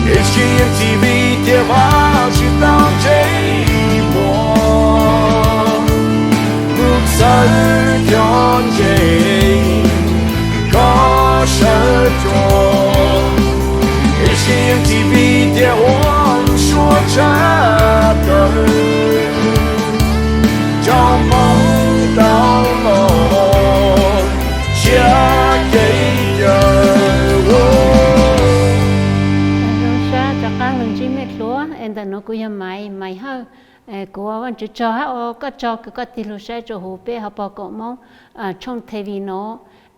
Ib txhia yeej tsis vim tias Vajtswv tau ntsej muag mus txhawb cov ntseeg kom sawv rog. Ib txhia yeej tsis vim tias ua lub suab tshaj tawm cov Hmoob tau los tsiab kev cawm. Zoo sab rov qab los ntsib nej dua, es ntawm no kuv yog Maiv, Maiv Hawj. Kuv ua Vajtswv tsaug hab ua koj tsaug kws koj tig lug saib txuas huv peb hauv paus koom Moob tshooj T V no.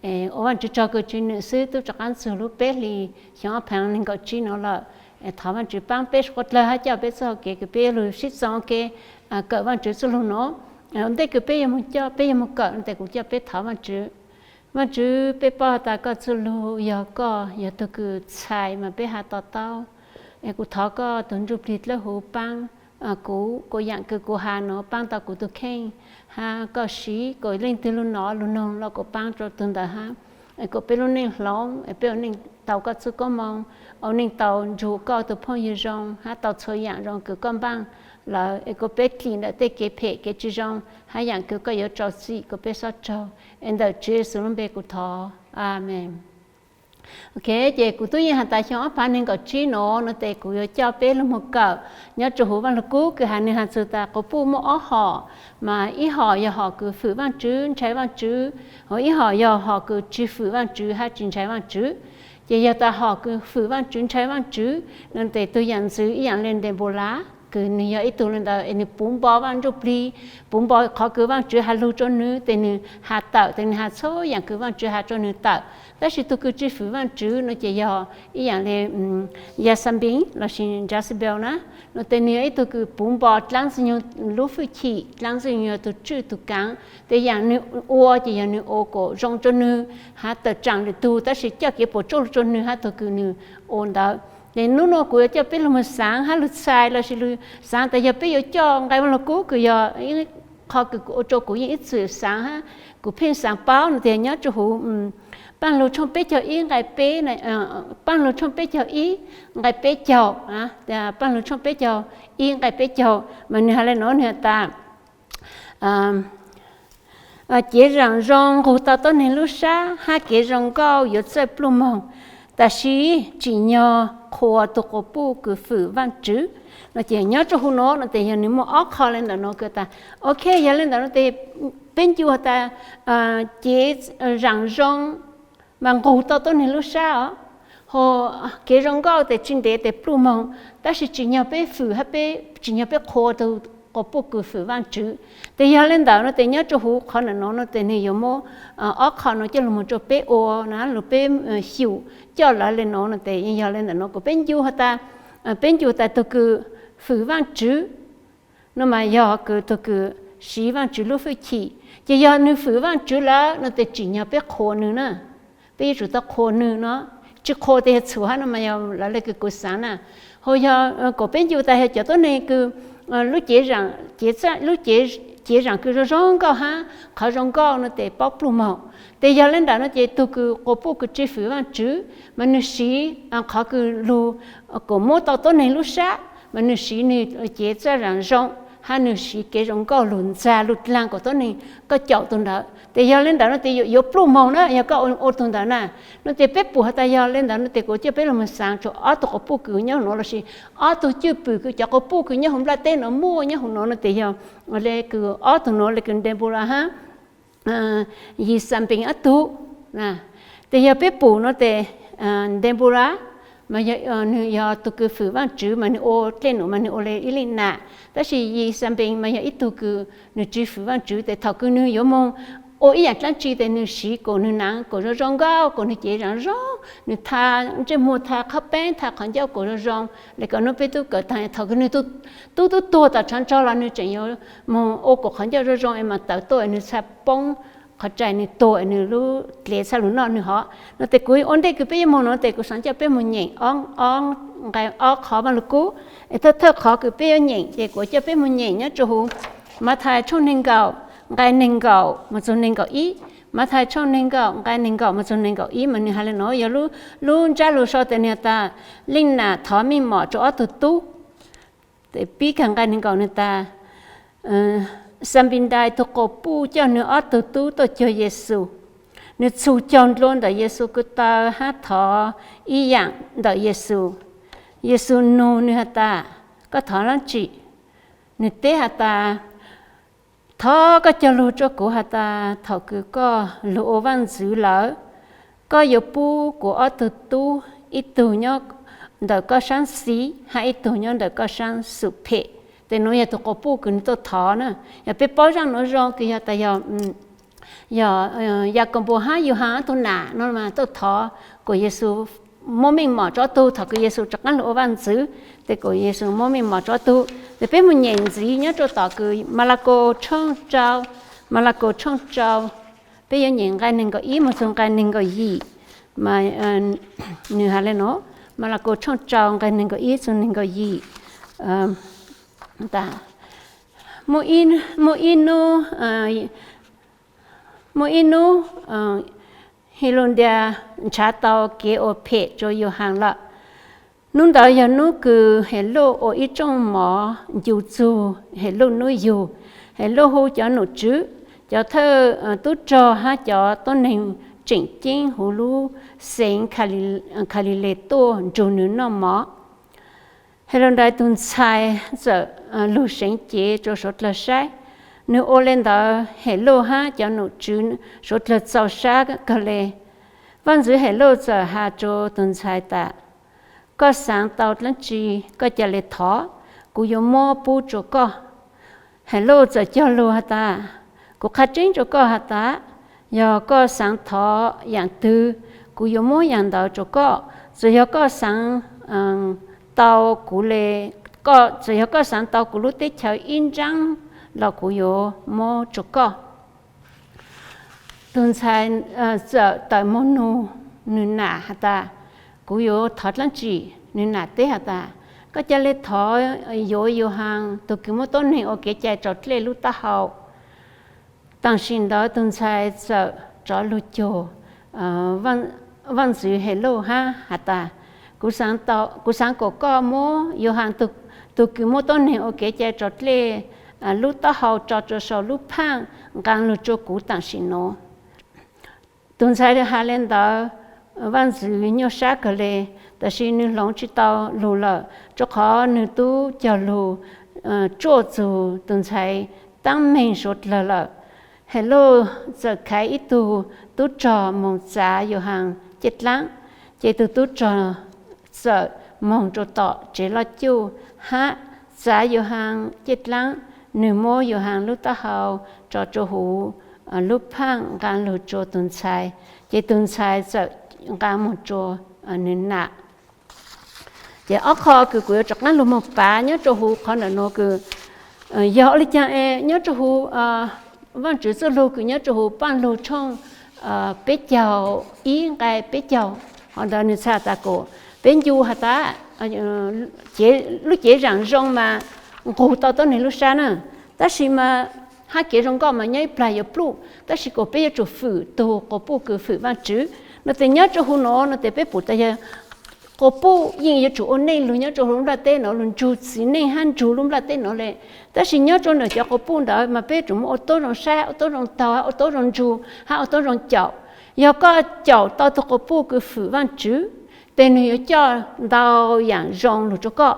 Ua Vajtswv tsaug kws tsis nwm xwb tub rov qab txug lub peb hlis xyoo ob phav nees nkaum tsib no lawm. Thov Vajtswv paab peb suav dlawg hab coj peb txuj hau kev kws peb yuav lug sib txoos ua ke kawm Vajtswv txuj lug no. Ua ntej kws peb yuav moog coj peb yuav moog kawm no tes kuv coj peb thov Vajtswv. Vajtswv, peb paub has tas koj txuj lug yog koj yog tug kws txhais mas peb has to taub. Es kuv thov koj tug Ntsuj Plig dlawb huv paab kuv, kuv yaam kws kuv has no paab tau kuv tug kheej, hab koj siv kom leej twg lug nov lug noog los kuas paab rua tug ntawd hab. Es kuas peb lub neej hloov, es peb ua neej tau koj txuj koob moov, ua neej tau nrug koj tug phooj ywg zoo, hab tau txhua yaam zoo kws koj npaaj lawm, es kuas peb dlim ntawm tej kev phem kev tsis zoo, hab yaam kws koj yuav rau txim kuas peb xob raug. Es ntawm Tswv Yexus lub npe kuv thov, Amees. Ok, ces kuv tub yeej has tas xyoo ob phav nees nkaum tsib no, no tes kuv yuav coj peb lug moog kawm nyob rua huv Vaaj Lug Kub kws has nwg has txug tas quas puj muaj ob hom, mas ib hom yog hom kws fwm Vaajtswv ntshai Vaajtswv, ho ib hom yog hom kws tsis fwm Vaajtswv hab tsis ntshai Vaajtswv. Ces yog tas hom kws fwm Vaajtswv ntshai Vaajtswv no tes tug yaam ntxwv ib yaam le Ntepulas kws nwg yog ib tug le ntawd es nwg puv npo Vaaj Ntsuj Plig, puv npo qhov kws Vaajtswv has lug rua nwg tes nwg has tawm, tes nwg has txhua yaam kws Vaajtswv has rua nwg tawm. Tab sis tug kws tsis fwm Vaajtswv no ces yog ib yaam le Yexanpees lossis Jezebel na, no tes nwg yog ib tug kws puv npo dlaab Ntxwg Nyoog lub fwj chim, dlaab Ntxwg Nyoog yog tug tswj tug kaav, tes yaam nwg ua ces yog nwg ua kom zoo rua nwg hab tawm tsaam lwm tug, tab sis coj kev puam tsuaj rua nwg hab tug kws nwg ua ntawd. Ces nub nua kuv yuav coj peb lug moog xaav hab lug txhais lossis lug xaav tas yog peb yuav coj nqai Vaaj Lug Kub kws yog qhov kws ua rua kuv yeej ib txwm xaav hab kuv pheej xaav paub no tias nyob rua huv Paaj Lug tshooj peb caug ib nqai peb, Paaj Lug tshooj peb caug ib nqai peb caug, Paaj Lug tshooj peb caug ib nqai peb caug mas nwg has le nuav, nwg has tas, Kev zaam zoo nqug tau tuab neeg lub sab, hab kev zoo nkauj yuav txawj pluj moog, tab sis tsim nyog qhuas tug quas puj kws fwm Vaajtswv. No ces nyob rua huv nuav no tes yog nwg muaj ob qho le ntawm nuav kws tas, ok, yog le ntawm nuav tes peb ncu has tas kev zaam zoo mas nqug tau tuab neeg lub sab os, ho kev zoo nkauj tes tsis ntev tes pluj moog, tab sis tsim nyog peb fwm hab peb tsim nyog peb qhuas tug quas puj kws fwm Vaajtswv. Tes yog le ntawm no tes nyob rua huv qhov ntawm nuav no tes nwg yuav muab ob qho nuav coj lug moog rua peb ua na, lug peb xyum coj lawv le nuav no tes yog le ntawm nuav kuas peb ncu has tas, peb ncu tas tug kws fwm Vaajtswv no mas yog kws tug kws siv Vaajtswv lub fwj chim, ces yog nwg fwm Vaajtswv lawm no tes tsim nyog peb qhuas nwg na. Peb yuav tsum tau qhuas nwg no, tsis qhuas tes yog txhum hab no mas yog lawv le kws kuv xaav na. Ho yog kuas peb ncu tas yog cov tuab neeg kws lub cev, lub cev zaam kws zoo zoo nkauj hab qhov zoo nkauj no tes paub pluj moog. Tes yog le ntawm no ces tug kws quas puj kws tsis fwm Vaajtswv mas nwg siv qhov kws lug kuas muab tau tuab neeg lub sab, mas nwg siv nwg cev txaj zaam zoo, hab nwg siv kev zoo nkauj lug ntxag lug dlaag kuas tuab neeg koj caum tug ntawd. Tes yog le ntawm no tes yuav pluj moog na yog koj ua tug ntawd na. No tes peb pum has tas yog le ntawd no tes kuv coj peb lug moog xaav tsua ob tug quas puj kws nyob huv nuav lossis ob tug cwj pwm kws cov quas puj kws nyob huv nplaj teb nuav muaj nyob huv nuav no tes yog le kws ob tug nuav le kws Ntepulas hab Yixanpees ob tug. Tes yog peb pum no tes Ntepulas mas nwg yog tug kws fwm Vaajtswv mas nwg ua dlej num mas nwg ua le ib leej nam, tab sis Yixanpees mas yog ib tug kws nwg tsis fwm Vaajtswv tes thaum kws nwg yuav moog ua ib yaam dlaab tsi tes nwg siv kuas nwg naav kuas zoo zoo nkauj kuas nwg cev zaam zoo, nwg tha ntsej muag tha qhab peeb tha qhov ncauj kuas zoo zoo. Le kom nub peb tub kawm taag thaum kws nwg tub tub tuag tom tshav ntsog los nwg tseem yuav moog ua kuas qhov ncauj zoo zoo es mas tawv tuaj es nwg txhaj poob qhov rais nwg tuag es nwg lub dlev txhaj lug noj nwg hov. No tes kuv ua ntej kws peb yuav moog no tes kuv xaav coj peb moog nyeem ob nqai ob qhov Vaaj Lug Kub. Es thawj thawj qhov kws peb yuav nyeem ces kuv coj peb moog nyeem nyob rua huv Mathais tshooj neeg nkaum nqai neeg nkaum moog txug neeg nkaum ib. Mathais tshooj nees nkaum nqai nees nkaum mus txog nees nkaum ib mas nws hais li no, yog lub ntsab lus sau tes nws has tas, Leej nam thov meej mom rau ob tug tub. Pib kawg nqai nees nkaum nws tas, Xanpidais tus quas puj coj nws ob tug tub tuaj cuag Yexus. Nws txhus caug nplua ntawm Yexus ko taw hab thov ib yaam ntawm Yexus. Yexus nug nws has tas, Koj thov dlaab tsi? Nws teb has tas, Thov koj cog lug rua kuv has tas thaum kws koj lug ua vaaj ntxwv lawm, koj yuav pub kuv ob tug tub, ib tug nyob ntawm koj saab xis hab ib tug nyob ntawm koj saab xum phem. Tes nuav yog tug quas puj kws nws tuaj thov na. Yog peb paub zaaj nuav zoo kws yog tas yog, yog Yakaunpaus hab Yuhaas ob tug nam no mas tuaj thov kuas Yexus muab meej mom rua ob tug thaum kws Yexus rov qaab lug ua vaaj ntxwv, tes kuas Yexus muab meej mom rua ob tug. Tes peb moog nyem ntxiv nyob rua tom kws Malakaus tshooj rau, Malakaus tshooj rau, peb yuav nyem nqai neeg nkaum ib mus txug nqai neeg nkaum yim. Mas nws has le nuav, Malakaus tshooj rau nqai neeg nkaum ib txug neeg nkaum yim. Muaj ib nub, muaj ib nub Hilaudias nrhav tau kev ua phem rua Yuhaas lawm. Nub ntawd yog nub kws Helauj ua ib rooj mov ncu txug Helauj nub yug. Helauj hu cov nom tswv, cov thawj tub rog hab cov tuab neeg tseem ceeb huv lub xeev Khaliles tuaj nrug nws noj mov. Helaudias tug ntxhais txawm lug seev cev rua suav dlawg saib. Nws ua le ntawd Helauj hab cov nom tswv suav dlawg txaus sab kawg le. Vaaj ntxwv Helauj txawm has rua tug ntxhais tas, Koj xaav tau dlaab tsi, koj ca le thov, kuv yuav muab pub rua koj. Helauj txawm cog lug has tas, Kuv qha tseeb rua koj has tas, yog koj xaav thov yaam twg, kuv yuav muab yaam ntawd rua koj. Txawm yog koj xaav tau kuv le, txawm yog koj xaav tau kuv lub teb chaws ib nraab los kuv yuav muab rua koj. Tug ntxhais txawm tawm moog nug nwg nam has tas, Kuv yuav thov dlaab tsi? Nwg nam teb has tas, Koj ca le thov yuav Yuhaas tug kws muaj tuab neeg ua kev cai raus dlej lub taub hau. Taam sim ntawd tug ntxhais txawm rov lug cuag vaaj ntxwv Helauj hab has tas, Kuv xaav kom koj muab Yuhaas tug kws muaj tuab neeg ua kev cai raus dlej lub taub hau tso rua sau lub phaaj nqaa lug rua kuv taam sim nuav. Tug ntxhais has le ntawd, vaaj ntxwv nyuaj sab kawg le, tab sis nwg hloov tsi tau lug lawm, rua qhov nwg tub cog lug tsuaj txug tug ntxhais taab meeg suav dlawg lawm. Helauj txawm khaiv ib tug tub rog moog txav Yuhaas caj dlaab, ces tug tub rog txawm moog rua tom tsev loj cuj hab txav Yuhaas caj dlaab. Nwg muab Yuhaas lub taub hau tso rua huv lub phaaj nqaa lug rua tug ntxhais, ces tug ntxhais txawm nqaa moog rua nwg nam. Ces ob qho kws kuv yuav rov qaab lug moog pav nyob rua huv qhov ntawm nuav kws yog ua le caag es nyob rua huv Vaajtswv txuj lug kws nyob rua huv Paaj Lug tshooj peb caug ib nqai peb caug, hov ntawd nwg txhais tas kuas peb ncu has tas lub cev zaam zoo mas nqug tau tuab neeg lub sab na, tab sis mas hab kev zoo nkauj mas nyob ib plag yuav pluj, tab sis kuas peb yuav tsum fwm tug quas puj kws fwm Vaajtswv. Nuav tes nyob rua huv nuav, nuav tes peb pum tas yog quas puj yeej yuav tsum ua neej lug nyob rua huv lub nplaj teb nuav, lug nrug txiv neej hab nrug lub nplaj teb nuav le. Tab sis nyob rua ntawm cov quas puj ntawd mas peb yuav tsum muab ua tuab zoo saib, ua tuab zoo taug, ua tuab zoo nrug hab ua tuab zoo caum. Yog koj caum tau tug quas puj kws fwm Vaajtswv, tes nwg yuav coj ntau yaam zoo lug rua koj.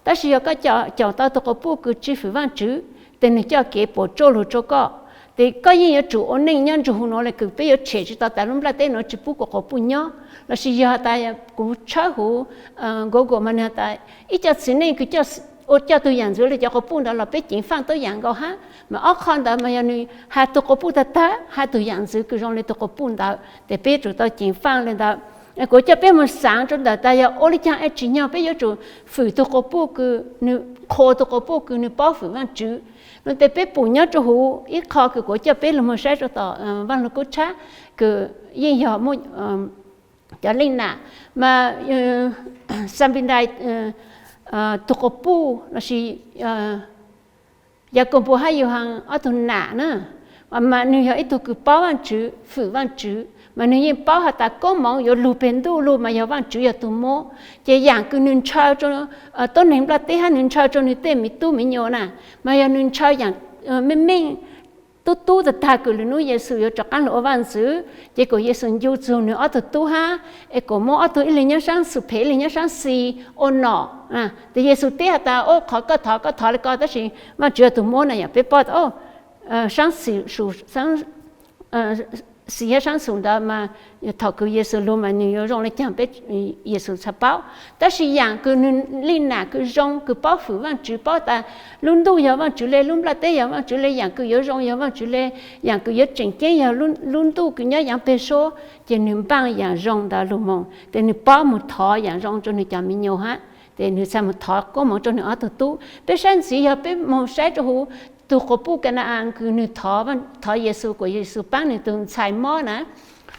Tab sis yog koj caum tau tug quas puj kws tsi fwm Vaajtswv, tes nwg coj kev puam tsuaj lug rua koj. Tes koj yeej yuav tsum ua neej nyob nrug huv nuav le, kws peb yuav tshem tsi tau tas lub nplaj teb nuav tsi pub kuas quas puj nyob. Lossis yog has tas kuv tshawb huv Google mas nwg has tas ib co txiv neej kws ua coj tug yaam ntxwv le cov quas puj ntawd los peb ceev faaj tuab yaam nkaus hab. Mas ob qho ntawd mas yog nwg has tug quas puj tag tag, has tug yaam ntxwv kws zoo le tug quas puj ntawd, tes peb yuav tsum tau ceev faaj le ntawd. Kuv coj peb moog xaav rua ntawm tas yog ua le caag es tsim nyog peb yuav tsum fwm tug quas puj kws nwg, qhuas tug quas puj kws nwg paub fwm Vaajtswv. Nuav tes peb pum nyob rua huv ib qho kws kuv coj peb lug moog saib rua tom Vaaj Lug Kub Tshab kws yeej yog muaj cov leej nam mas Xanpidais tug quas puj lossis Yakaunpaus hab Yuhaas ob tug nam na, mas nws yog ib tug kws paub Vaajtswv, fwm Vaajtswv, mas nws yeej paub has tas koob moov yuav lug peg ntuj lug mas yog Vaajtswv yog tug muab. Ces yaam kws nws ntshaw rua tuab neeg nplaj teb hab nws ntshaw rua nws tej miv tub miv nyuas na, mas yog nws ntshaw yaam meej meej tub tub tag tag kws lwm nub Yexus yuav rov qaab lug ua vaaj ntxwv, ces kuas Yexus ncu txug nws ob tug tub hab, es kuas muab ob tug ib leeg nyob saab xus phem ib leeg nyob saab xis ua nom. Tes Yexus teb has tas, o, qhov koj thov koj thov le ko, tab sis Vaajtswv yog tug muab na. Yog peb paub tas, o, saab xis hab saab xus ntawd mas thaum kws Yexus lug mas nws yuav zoo le caag peb, Yexus txhaj paub. Tab sis yaam kws nws lij nam kws zoo kws paub fwm Vaajtswv, paub tas lub ntuj yog Vaajtswv le, lub nplaj teb yog Vaajtswv le, yaam kws yuav zoo yog Vaajtswv le, yaam kws yuav tseem ceeb yog lub ntuj kws nyob yaav peg suab, ces nws npaaj yaam zoo ntawd lug moog, tes nws paub moog thov yaam zoo rua nws cov miv nyuas hab, tes nws txhaj moog thov koob moov rua nws ob tug tub. Peb saib ntxiv, yog peb moog saib rua huv tug quas puj Ka na-as kws nws thov Yexus kuas Yexus paab nws tug ntxhais mob na.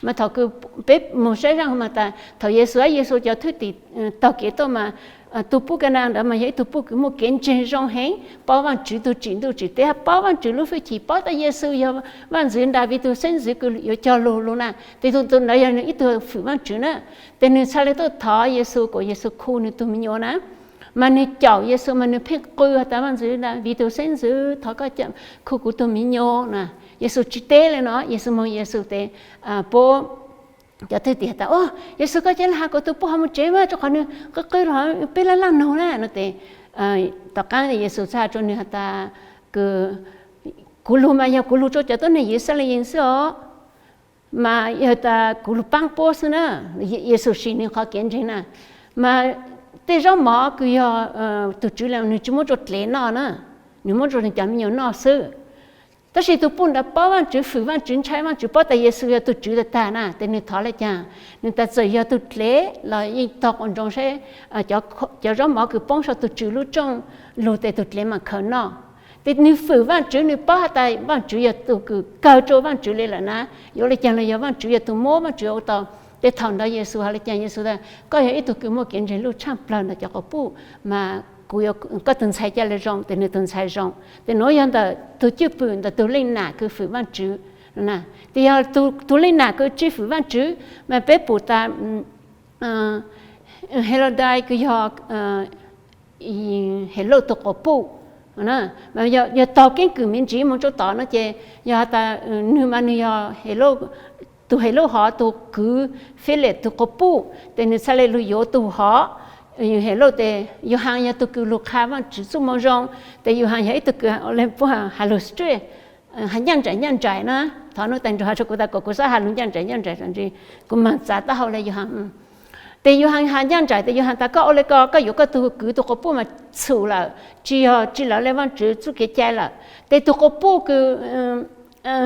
Mas thaum kws peb moog saib zaaj huv mas tas thaum Yexus hab Yexus cov thwj tim taug kev tuaj mas tug puj Ka na-as ntawd mas yog ib tug puj kws muaj kev ntseeg zoo heev, paub Vaajtswv tug tsim ntuj tsim teb hab paub Vaajtswv lub fwj chim, paub tas Yexus yog vaaj ntxwv Daviv tug xeeb ntxwv kws yuav cog lug lug na. Tes tug ntawd yog nws ib tug fwm Vaajtswv na. Tes nws txhaj le tuaj thov Yexus kuas Yexus khu nws tug miv nyuas na. Mas nws caum Yexus mas nws pheej qw has tas, Vaaj ntxwv Daviv tug xeeb ntxwv, thov koj khu kuv tug miv nyuas na. Yexus tsi teb le no. Yexus moog, Yexus tes puab cov thwj tim has tas, o, Yexus koj ca le has kuas tug puj hov moog tsev mas, rua qhov nws qw qw los peb laaj laaj noog na no. Tes tom qaab Yexus txhaj has rua nws has tas, kuv lug mas yog kuv lug rua cov tuab neeg Yixalayees xwb os, mas yog tas kuv lug paab puab xwb na. Yexus sim nws qhov kev ntseeg na. Mas tej zaub mov kws yog tug Tswv le nws tsi muab rua dlev noj na, nws muab rua nws cov miv nyuas noj xwb. Tab sis tug puj ntawd paub Vaajtswv, fwm Vaajtswv, ntshai Vaajtswv, paub tas Yexus yog tug Tswv tag tag na, tes nws thov le caag, nws tas txawm yog tug dlev los yeej tog quas ntsoov seb cov zaub mov kws poob sau tug Tswv lub rooj lug tes tug dlev mas khaws noj. Tes nws fwm Vaajtswv, nws paub has tas Vaajtswv yog tug kws kawg rua Vaajtswv le lawm na, yuav le caag los yog Vaajtswv yog tug muab, Vaajtswv ua tau. Tes thaum ntawd Yexus has le caag, Yexus tas, koj yog ib tug kws muaj kev ntseeg luj tshaaj plawg ntawm cov quas puj, mas kuv, koj tug ntxhais ca le zoo. Tes nws tug ntxhais zoo. Tes nuav yog ntawm tug cwj pwm ntawm tug leej nam kws fwm Vaajtswv. Tes yog tug leej nam kws tsi fwm Vaajtswv mas peb pum tas Helodais kws yog Helauj tug quas puj, yog taug keeb kwm me ntsis moog rua tod no ces yog has tas nwg mas nwg yog tug Helauj hov tug kwv Filip tug quas puj, tes nwg txhaj le lug yuav tug hov. Helauj tes Yauhas yog tug kws lug qha Vaajtswv txuj moo zoo, tes Yauhas yog ib tug kws le puab has lug strict, has nyaj nraim nyaj nraim na. Thov nuj tag nrug has rua kuv tas kom kuv xob has lug nyaj nraim nyaj nraim, kuv maag txav taub hau le Yauhas. Tes Yauhas has nyaj nraim, tes Yauhas tas koj ua le ko, koj yuav koj tug kwv tug quas puj mas txhum lawm, tsi yog tsi lawv le Vaajtswv txuj kev cai lawm. Tes tug quas puj kws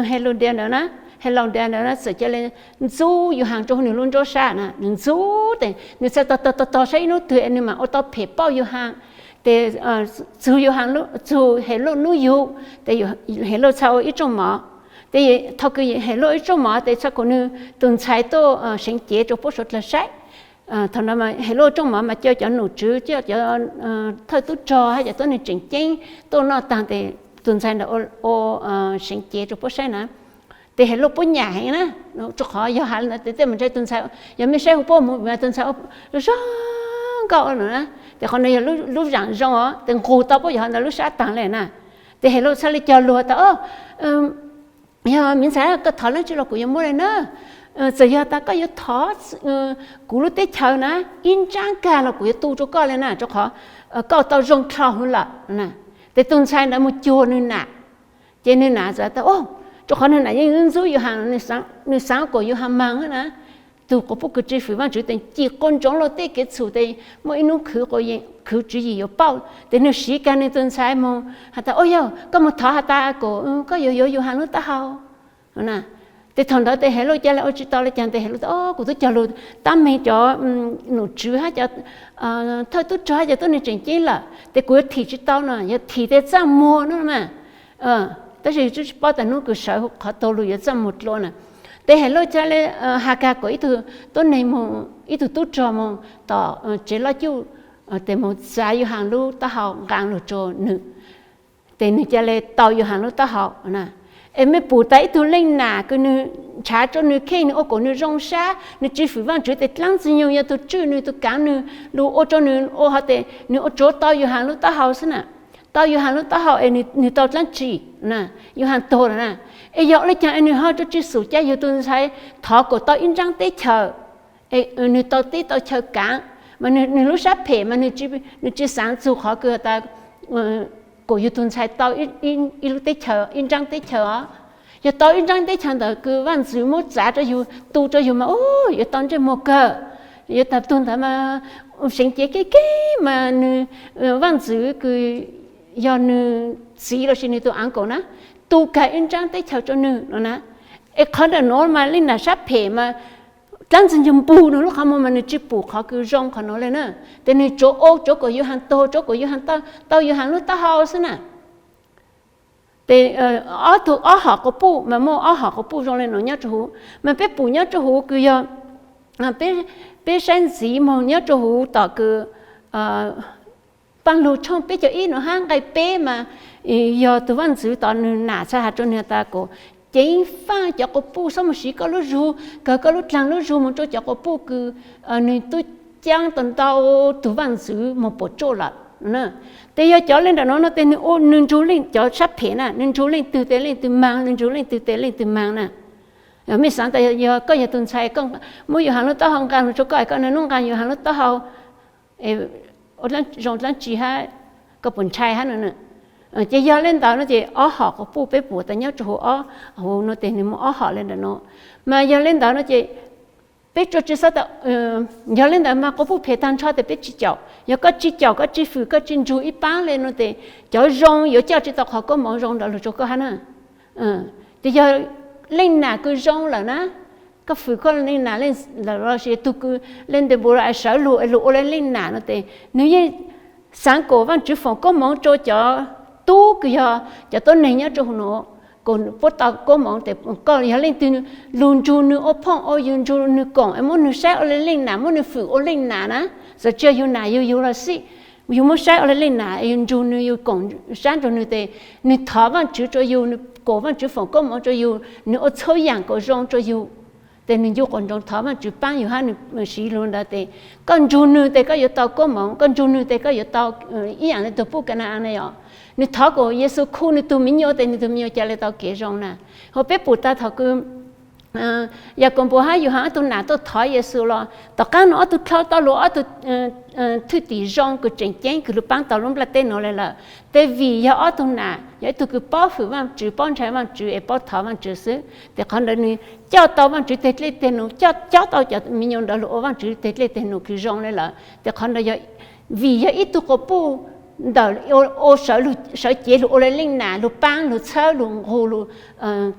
Helaudias ntawd na, Helaudias ntawd na txawm ca le ntxub Yauhas rua huv nwg lub nruab sab na, nwg ntxub tes nwg txhaj tog tog tog saib ib nub twg nwg maam ua tau phem pauj Yauhas. Tes txug Yauhas, txug Helauj nub yug, tes Helauj txhaj ua ib rooj mov. Tes thaum kws Helauj ib rooj mov tes txhaj kuas nwg tug ntxhais tuaj seev cev rua puab suav dlawg saib. Thaum no Helauj rooj mov mas ca cov nom tswv, ca cov thawj tub rog hab cov tuab neeg tseem ceeb tuaj noj taag tes tug ntxhais ntawd ua seev cev rua puab saib na. Tes Helauj puab nyam heev na, rua qhov yog has le ntawd tes tej mus ntshai tug ntxhais, yog mej saib huv puab mus mas tug ntxhais zoo nkauj na. Tes qhov no yog lub zaam zoo os, tes nqug tau puab yog ntawd lub sab taag le na. Tes Helauj txhaj le cog lug tas, o, yog miv ntxhais, koj thov leej twg los kuv yuav muab le na. Txawm yog tas koj yuav thov kuv lub teb chaws na, ib ntsab kag los kuv yuav tu rua koj le na, rua qhov koj tau zoo dlhau hwv lawm. Tes tug ntxhais ntawd mus cuag nwg nam, ces nwg nam txawm tas, o, rua qhov nwg nam yeej ntxub Yauhas, nwg xaav kuas Yauhas maag na. Tug quas puj kws tsi fwm Vaajtswv tes ci quas ntsoov lug tej kev txhum tes muaj ib nub khwv tswv yim yuav pauj. Tes nwg siv kag nwg tug ntxhais moog has tas, o yog koj moog thov has tas kuas koj yuav yuav Yauhas lub taub hau. Tes thaum ntawd tes Helauj ca le ua tsi tau le caag tes Helauj tas, o, kuv twb cog lug tab meeg cov nom tswv hab cov thawj tub rog hab cov tuab neeg tseem ceeb lawm, tes kuv yuav thim tsi tau no, yog thim tes txaj muag no mas. Tab sis tsi paub tas nub kws sawv qhov taug lug yuav txaj muag dlua na. Tes Helauj ca le has kag kuas ib tug tuab neeg moog, ib tug tub rog moog tom tsev loj cuj, tes moog txav Yauhas lub taub hau nqaa lug rua nwg, tes nwg ca le tau Yauhas lub taub hau na. Es mej pum tas ib tug leej nam kws nws ntshav rua nws kheej, nws ua kuas nws zoo sab, nws tsi fwm Vaajtswv tes dlaab Ntxwg Nyoog yog tug tswj nws, tug kaav nws, lug ua rua nws ua hov tes nws ua tsuav tau Yauhas lub taub hau xwb na. Tau Yauhas lub taub hau es nws tau dlaab tsi? Yauhas tuag lawm na. Es yog ua le caag es nws ho rua tsi xum ca yug tug ntxhais thov kuas tau ib nraab teb chaws, nws tau teb tau chaw kaav, mas nws lub sab phem mas nws tsi xaav txug qhov kws has tas kuas yug tug ntxhais tau ib lub teb chaws, ib nraab teb chaws os. Yog tau ib nraab teb chaws ntawd kws vaaj ntxwv muab txav rua yug, tu rua yug mas yuav tau ntsej muag kawg. Yuav tas tug ntawd mas seev cev kev kev mas nws, vaaj ntxwv kws yog nws txiv lossis nws tug uncle na, tu kag ib nraab teb chaws rua nws no na. Es qhov ntawm nuav mas leej nam sab phem mas dlaab Ntxwg Nyoog npug nws lub qhov muag mas nws tsi pum qhov kws zoo qhov nuav le na. Tes nws tsuav ua tsuav kuas Yauhas tuag, tsuav kuas Yauhas tau Yauhas lub taub hau xwb na. Tes ob tug, ob hom quas puj mas muaj ob hom quas puj zoo le nuav nyob rua huv. Mas peb pum nyob rua huv kws yog, peb saib ntxiv moog nyob rua huv tom kws Paaj Lug tshooj peb caug ib nuav hab nqai peb mas yog tug vaaj ntxwv tod nws nam txhad has rua nws tas kuas ceev faaj cov quas puj, xob moog siv koj lub zug, kawg koj lub dlaag lub zug moog rua cov quas puj kws nws tub caab tau ntau tug vaaj ntxwv moog puam tsuaj lawm. Tes yog cov le ntawm nuav no tes nws ua, nws nrug leej, cov sab phem na, nws nrug leej twg tes leej twg maag, nws nrug leej twg tes leej twg maag na. Mej xaav tas yog koj yog tug ntxhais, muab Yauhas lub taub hau nqaa lug rua koj, koj naj nub nqaa Yauhas lub taub hau, zoo dlaab tsi hab, koj puas ntshai hab no. Ces yog le ntawd no ces ob hom quas puj peb pum tas nyob rua huv, huv no tes nws muaj ob hom le ntawm no. Mas yog le ntawd no ces peb rua tsi xaav tas, yog le ntawd mas quas puj phem taag nrho tes peb tsi caum. Yog koj tsi caum, koj tsi fwm, koj tsi nrug ib paab le no tes cov zoo yuav coj tsi tau qhov koob moov zoo ntawd lug rua koj hab na. Ces yog leej nam kws zoo lawm na, koj fwm koj leej nam lawm lossis tug kws le Deborah sawv lug es lug ua le leej nam no tes nws yeej xaav kuas Vaajtswv foom koob moov rua cov tub kws yog cov tuab neeg nyob rua huv nuav, kuas puab tau koob moov tes koj yog leej twg lug nrug nws ua phooj ua ywg, nrug nws koom es muab nws saib ua le leej nam, muab nws fwm ua leej nam na. Txawm tsi yog yug nam yug yug los xij, yug muab saib ua le leej nam, yug nrug nws, yug koom sab nrug nws tes nws thov Vaajtswv rua yug, nws kuas Vaajtswv foom koob moov rua yug, nws ua txhua yaam kuas zoo rua yug, tes nws ncu quas ntsoov thov Vaajtswv paab yug hab nws siv lug ntawd tes koj nrug nws tes koj yuav tau koob moov, koj nrug nws tes koj yuav tau ib yaam le tug puj Ka na-as na yom. Nws thov kuas Yexus khu nws tug miv nyuas tes nws tug miv nyuas ca le tau kev zoo na. Hos peb pum tas thaum kws Yakaunpaus hab Yauhas ob tug nam tuaj thov Yexus los tom qaab no ob tug dlhau tau lug ob tug thwj tim zoo kws tseem ceeb kws lug paab tau lub nplaj teb nuav le lawm. Tes vim yog ob tug nam yog ib tug kws paub fwm Vaajtswv, paub ntshai Vaajtswv es paub thov Vaajtswv xwb, tes qhov ntawd nws coj tau Vaajtswv teg dlej teg num, coj, coj tau cov miv nyuas ntawd lug ua Vaajtswv teg dlej teg num kws zoo le lawm. Tes qhov ntawd yog vim yog ib tug quas puj ntawm ua, sawv cev lug ua le leej nam, lug paab lug txhawb lug nqug lug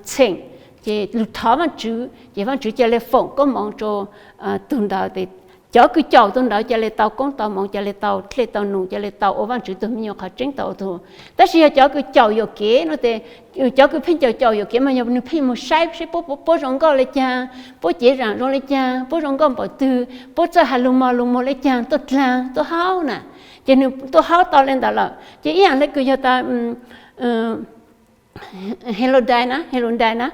txheem, ces lug thov Vaajtswv ces Vaajtswv ca le foom koob moov rua tug ntawd tes cov kws caum tug ntawd ca le tau koob tau moov, ca le tau dlej tau num, ca le tau ua Vaajtswv tug miv nyuas qhov tseeb tau ua tug. Tab sis yog cov kws caum yuam kev no tes, cov kws pheej caum caum yuam kev mas yog nws pheej moog saib seb puab, puab zoo nkauj le caag, puab cev zaam zoo le caag, puab zoo nkauj npaum twg, puab txawj has lug mos lug muag le caag, tuaj dlaag tuaj haub na. Ces nws tuaj haub tau le ntawd lawm ces ib yaam le kws yog tas Helodais na, Helodais na,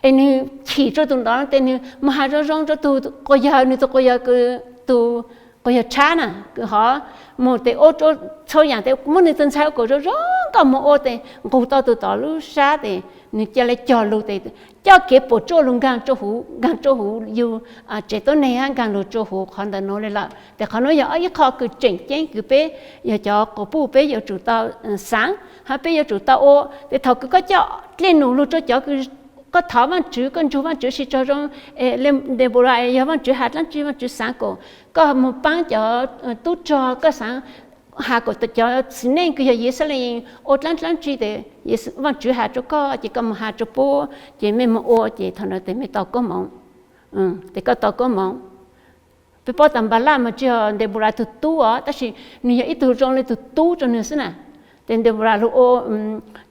es nws chim rua tug ntawd tes nws moog has zoo zoo rua tug quas yawg, nws tug quas yawg, tug quas yawg tshab na, kws hov moog tes ua rua txhua yaam tes muab nws tug ntxhais ua kuas zoo zoo nkauj moog ua tes nqug tau tug tod lub sab tes nws ca le cog lug tes coj kev puam tsuaj lug nkaag rua huv, nkaag rua huv yug tsev tuab neeg hab nkaag lug rua huv qhov ntawd nuav le lawm. Tes qhov nuav yog ib qho kws tseem ceeb kws peb yog cov quas puj peb yuav tsum tau xaav hab peb yuav tsum tau ua. Tes thaum kws koj coj dlej num lug rua cov kws koj thov Vaajtswv, koj nrug Vaajtswv sib tog zoo, Deborah yog Vaajtswv has dlaab tsi, Vaajtswv xaav kuas koj moog paab cov tub rog, koj xaav has kuas cov txiv neej kws yog Yixalayees ua dlaab dlaab tsi tes Vaajtswv has rua koj ces koj moog has rua puab ces mej moog ua ces thaum ntawd tes mej tau koob moov. Tes koj tau koob moov. Peb paub tas Npalaj mas tsi yog Deborah tug tub os, tab sis nws yog ib tug zoo le tug tub rua nws xwb na. Tes Deborah lug ua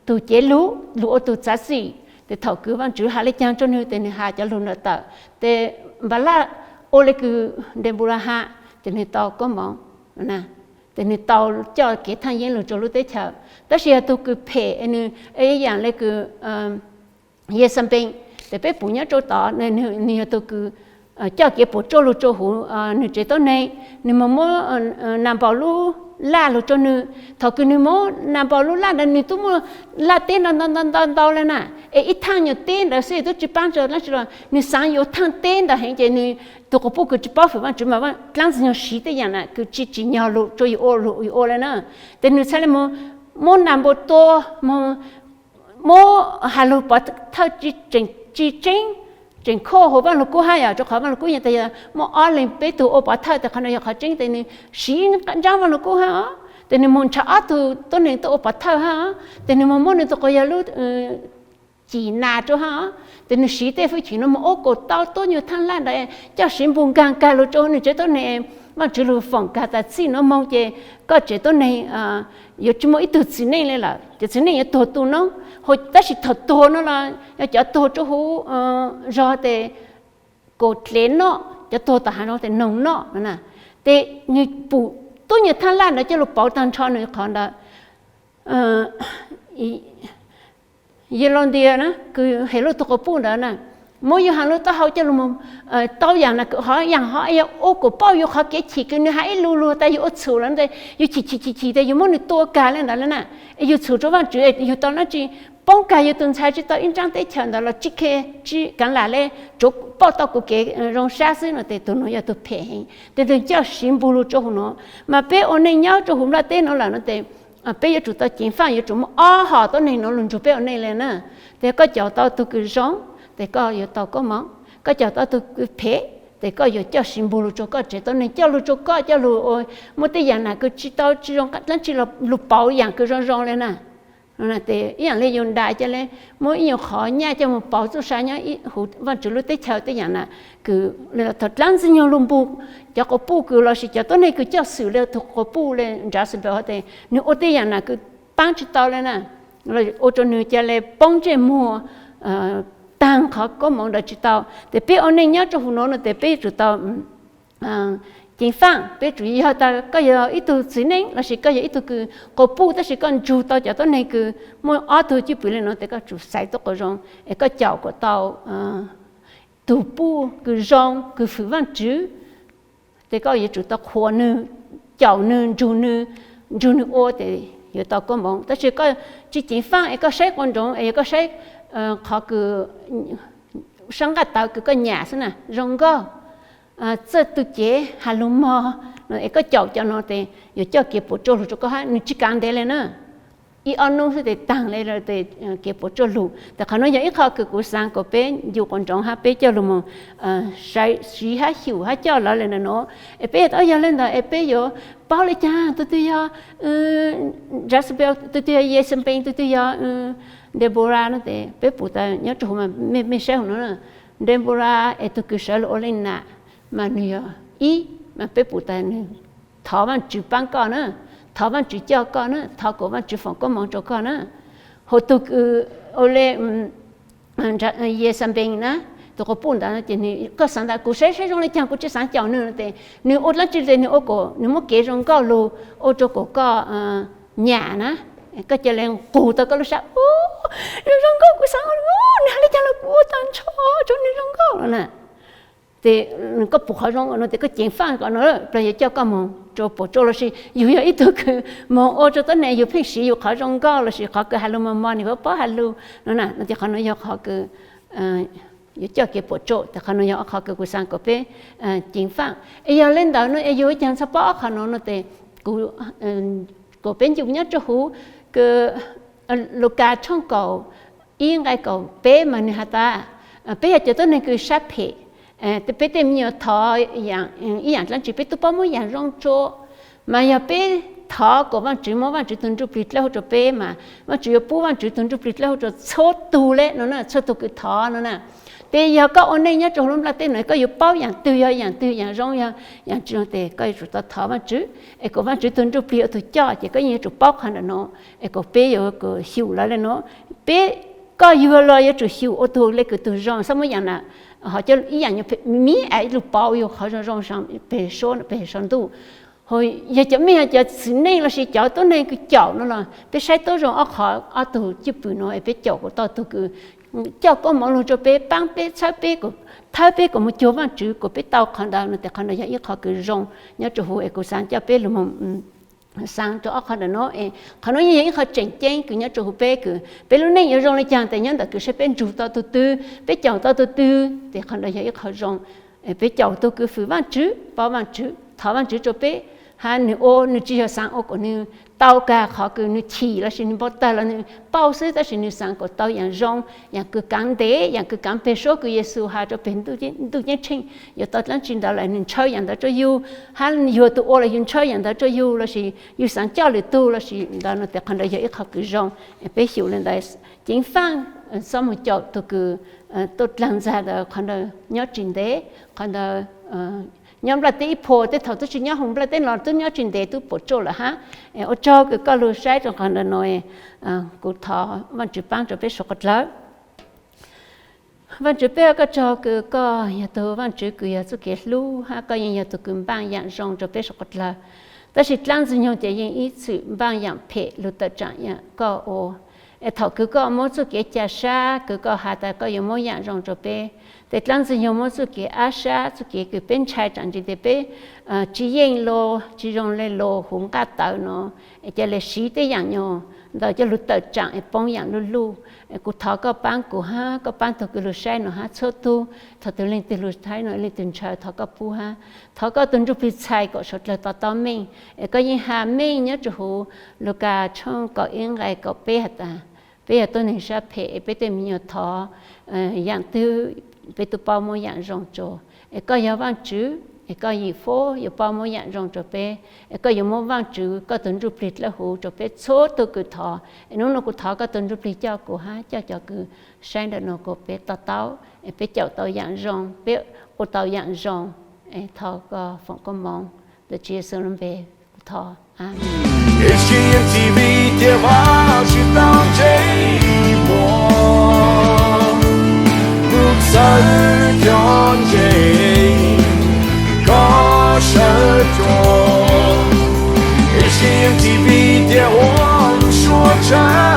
tug cev lug, lug ua tug txav txim, tes thaum kws Vaajtswv has le caag rua nws tes nws has cov lug ntawd tawm. Tes Npalaj ua le kws Deborah has, ces nws tau koob moov, tes nws tau coj kev thaaj yeeb lug rua lub teb chaws. Tab sis yog tug kws phem, nws ib yaam le kws Yexanpees, ces peb pum nyob rau tod, nws yog tus kws coj kev puas tsuaj lug rau huv nws tsev tuab neeg. Nws moog muab Nanpaus lub laj lug rau nws. Thaum kws nws muab Nanpaus lub laj ntawd, nws tub muaj laj teb ntau ntau ntau ntau le na, es ib thaaj nyuas teb ntawd xwb tub tsi paab tsi los, nws xaav yuav thaaj teb ntawd heev ces nws tus quas puj kws tsi paub fwm Vaajtswv mas dlaab ntxwg nyoog siv tej yaam na kws tsi tsim nyog lug rua yus ua, lug yus ua le na. Ces nws txhad le moog muab Nanpaus tua, moog muab has lug pov thawj tsi tseeb, tseem kho huv Vaaj Lug Kub hab yom, rua qhov Vaaj Lug Kub yog tas yog muaj ob leeg peb tug ua pov thawj, tes qhov no yog qhov tseeb, tes nws siv nraab Vaaj Lug Kub hab os, tes nws moog nrhav ob tug tuab neeg tuaj ua pov thawj hab, tes nws moog muab nws tug quas yawg lub cim nas rua hab, tes nws siv tej hwj chim no moog ua kuas tau tuab nyuas thaaj laj ntawd coj siv npug nkaag kag lug rua nws tsev tuab neeg. Vaajtswv lug foom kag tas txij nuav moog ces koj tsev tuab neeg yuav tsi muaj ib tug txiv neej le lawm, ces txiv neej yuav tuag tu noob. Tab sis thaum tuag no los yog cov tuag rua huv zog tes kaum dlev noj, cov tuag tom haav zoov tes noog noj. Tes nws pum tuab nyuas thaaj laj ntawd coj lug pauv taag nrho nws qhov ntawd. Yelauntias na kws Helauj tug quas puj ntawd na, muab Yauhas lub taub hau coj lug moog tau yaam na kws hov yaam hov, yog ua kuas pauj yug qhov kev chim kws nws has ib lug lug tas yug ua txhum lawm tes yug chim chim chim chim tes yug muab nws tua kag le ntawd le na. Es yug txhum rua Vaajtswv, yug tau dlaab tsi? Poob kag yug tug ntxhais tsi tau ib nraab teb chaws ntawd los tsi khe, tsi kaav lam le, tsuav pauj tau kuv kev zoo sab xwb no tes tug nuav yog tug phem heev. Tes nws coj siv npug lug rua huv nuav. Mas peb ua neej nyob rua huv nplaj teb nuav lawm no tes peb yuav tsum tau ceev faaj, yuav tsum muaj ob hom tuab neeg nuav lug nrug peb ua neej le na. Tes koj caum tau tug kws zoo, tes koj yuav tau koob moov. Koj caum tau tug kws phem, tes koj yuav coj siv npug lug rua koj tsev tuab neeg, coj lug rua koj, coj lug ua muaj tej yaam na kws tsi tau tsi zoo dlaab tsi lug pauv yaam kws zoo zoo le na. Tes ib yaam le Yudas ca le muab ib nyuas qhov nyaj coj moog pauv txuj sa nyob huv Vaajtswv lub teb chaws tej yaam na kws thaum dlaab ntxwg nyoog lug npug cov quas puj kws lossis cov tuab neeg kws coj xwm le tug quas puj le Jezebel tes nws ua tej yaam na kws paab tsi tau le na, ua rua nws ca le poob ntsej muag, taag qhov koob moov ntawd tsi tau. Tes peb ua neej nyob rua huv nuav no tes peb yuav tsum tau ceev faaj, peb tsum yog tas koj yog ib tug txiv neej lossis koj yog ib tug kws quas puj tab sis koj nrug tau cov tuab neeg kws muaj ob tug cwj pwm le nuav tes koj tsum xaiv tuab quas zoo es koj caum kuas tau tug puj kws zoo kws fwm Vaajtswv. Tes koj yuav tsum tau qhuas nwg, caum nwg, nrug nwg, nrug nwg ua tes yuav tau koob moov. Tab sis koj tsi ceev faaj es koj saib quas nroov es yog koj saib qhov kws sab nqaj tawv kws koj nyam xwb na zoo nkauj, txawj tu cev has lug mog, es koj caum cov nuav tes yuav coj kev puas tsuaj lug rua koj hab, nws tsi kaav ntev le na. Ib ob nub xwb tes taag le, kev puas tsuaj lug. Tes qhov nuav yog ib qho kws kuv xaav kuas peb ncu quas nroov hab peb coj lug moog siv hab xyum hab coj lawv le nuav. Es peb yog le ntawd es peb yuav paub le caag tug twg yog Jezebel, tug twg yog Yexanpees, tug twg yog Deborah no tes peb pum tas nyob rua huv, mej saib huv nuav, Deborah es tug kws sawv lug ua leej nam mas nwg yog ib, mas peb pum tas nwg thov Vaajtswv paab koj na, thov Vaajtswv coj koj na, thov kuas Vaajtswv foom koob moov rua koj na. Hos tug kws ua le Yexanpees na, tug quas puj ntawd ces koj xaav tas kuv saib saib zoo le caag kuv tsi xaav caum nwg no tes nwg ua dlaab tsi tes nwg ua kuas nwg muab kev zoo nkauj lug ua rua kuas koj nyam na, koj ca le nqug tau koj lub sab, nwg zoo nkauj kuv xaav, nwg has le caag los kuv ua taag nrho rua nwg zoo nkauj no na. Tes koj pum qhov zoo no tes koj ceev faaj kom no, plawg yuav coj koj moog rua puas tsuaj lossis yug yog ib tug kws moog ua rua tuab neeg yug pheej siv yug qhov zoo nkauj lossis qhov kws has lug mos mos nwg paub has lug no na, no tes qhov nuav yog qhov kws yuav coj kev puas tsuaj. Tes qhov nuav yog ob qhov kws kuv xaav kom peb ceev faaj. Es yog le ntawd no es yug ua caag txhaj paub ob qhov nuav no tes kuv, kuas peb ncu nyob rua huv kws Lukas tshooj kaum ib nqai kaum peb mas nwg has tas peb yog cov tuab neeg kws sab phem, peb tej me nyuam thov ib yaam dlaab tsi peb tub paub muab yaam zoo rua, mas yog peb thov kuas Vaajtswv muab Vaajtswv tug Ntsujplig dlawb huv rua peb mas Vaajtswv yuav pub Vaajtswv tug Ntsujplig dlawb huv rua txhua tug le no na, txhua tug kws thov no na. Tes yog koj ua neej nyob rua huv lub nplaj teb nuav koj yuav paub yaam twg yog yaam twg, yaam zoo yog yaam tsi tes koj yuav tsum tau thov Vaajtswv es kuas Vaajtswv tug Ntsujplig ua tug coj ces koj yeej yuav tsum paub qhov ntawm nuav. Es kuas peb yuav kuas xyum lawv le nuav, peb, koj yug los yuav tsum xyum ua tug le kws tug zoo, txhob muab yaam na, ho coj ib yaam miv es lug pauv yug qhov zoo zoo peg suab peg saum ntuj. Yog cov mej yog cov txiv neej lossis cov tuab neeg kws caum no los peb saib tuab zoo ob qhov, ob tug cwj pwm nuav es peb caum kuas tau tug kws coj koob hmoov lug rua peb, paab peb, txhawb peb, thawb peb kuas moog cuag Vaajtswv, kuas peb tau qhov ntawd no tes qhov ntawd yog ib qhov kws zoo nyob rua huv. Es kuv xaav coj peb lug moog xaav rua ob qhov ntawm no es qhov no yeej yog ib qhov tseem ceeb kws nyob rua huv peb, kws peb lub neej yuav zoo le caag tes nyob ntawm kws saib peb nrug tau tug twg, peb caum tau tug twg, tes qhov ntawd yog ib qhov zoo. Peb caum tug kws fwm Vaajtswv, paub Vaajtswv, thov Vaajtswv rua peb, hab nwg ua, nwg tsi yog xaav ua kuas nwg tau kag qhov kws nwg chim lossis nwg npau tawg los nwg paub xwb, tab sis nwg xaav kuas tau yaam zoo, yaam kws kaav ntev, yaam kws kaav peg suab kws Yexus has rua peg Ntuj Ceeb Tsheej yuav tau dlaab tsi ntawd lawm nwg ntshaw yaam ntawd rua yug, hab yug tug ua los yug ntshaw yaam ntawd rua yug, lossis yug xaav coj lwm tug lossis ntawd no tes qhov ntawd yog ib qhov kws zoo. Peb xyum le ntawd, ceev faaj xob moog caum tug kws tuaj dlaag ntxag ntawd, qhov ntawd nyob tsis ntev, qhov ntawd nyob nplaj teb ib puag, tej thaum tub tsi nyob huv nplaj teb los tub nyob tsis ntev tub puam tsuaj lawm hab. Ua tsaug kws koj lug saib rua qhov ntawm no, kuv thov Vaajtswv paab rua peb suav qhov dlawg. Vaajtswv, peb ua koj tsaug kws koj yog tug Vaajtswv kws yog txuj kev hlub hab koj yeej yog tug kws npaaj yaam zoo rua peb suav qhov dlawg. Tab sis dlaab Ntxwg Nyoog ces yeej ib txwm npaaj yaam phem lug tawm tsaam yaam koj ua. Es thaum kws koj muab txuj kev ca sab kws koj has tas koj yuav muab yaam zoo rua peb, tes dlaab Ntxwg Nyoog muab txuj kev ab sab, txuj kev kws peb ntshai tsaam ntsis tes peb tsi yeej los tsi zoo le los huv nqaj tawv no, es ca le siv tej yaam nyob ntawd coj lug tawm tsaam es poob yaam luj luj. Kuv thov koj paab kuv hab koj paab tug kws lug saib no hab txhua tug, thaum tug leej twg lug saib no leej twg ntshaw thov koj pub hab thov koj tug Ntsujplig txhais kom suav dlawg to taub meej. Es koj yeej has meej nyob rua huv Lukas tshooj kaum ib nqai kaum peb has tas, peb yog tuab neeg sab phem es peb tej me nyuam thov yaam twg peb tub paub muab yaam zoo rua. Es koj yog Vaajtswv, es koj yim foob yuav paub muab yaam zoo rua peb, es koj yuav muab Vaajtswv koj tug Ntsujplig dlawb huv rua peb txhua tug kws thov. Es nub nua kuv thov koj tug Ntsujplig coj kuv hab coj cov kws saib ntawm no kuas peb to taub, es peb caum tau yaam zoo, peb ua tau yaam zoo. Thov koj foom koob moov ntawm Tswv Yexus lub npe kuv thov, amees. Ib tsi yeej tsi vim tias Vajtswv tau ntse muaj, kuv txhawb cov ntse koj sawv rua. Ib tsi yeej tsi vim tias ua suav tshaj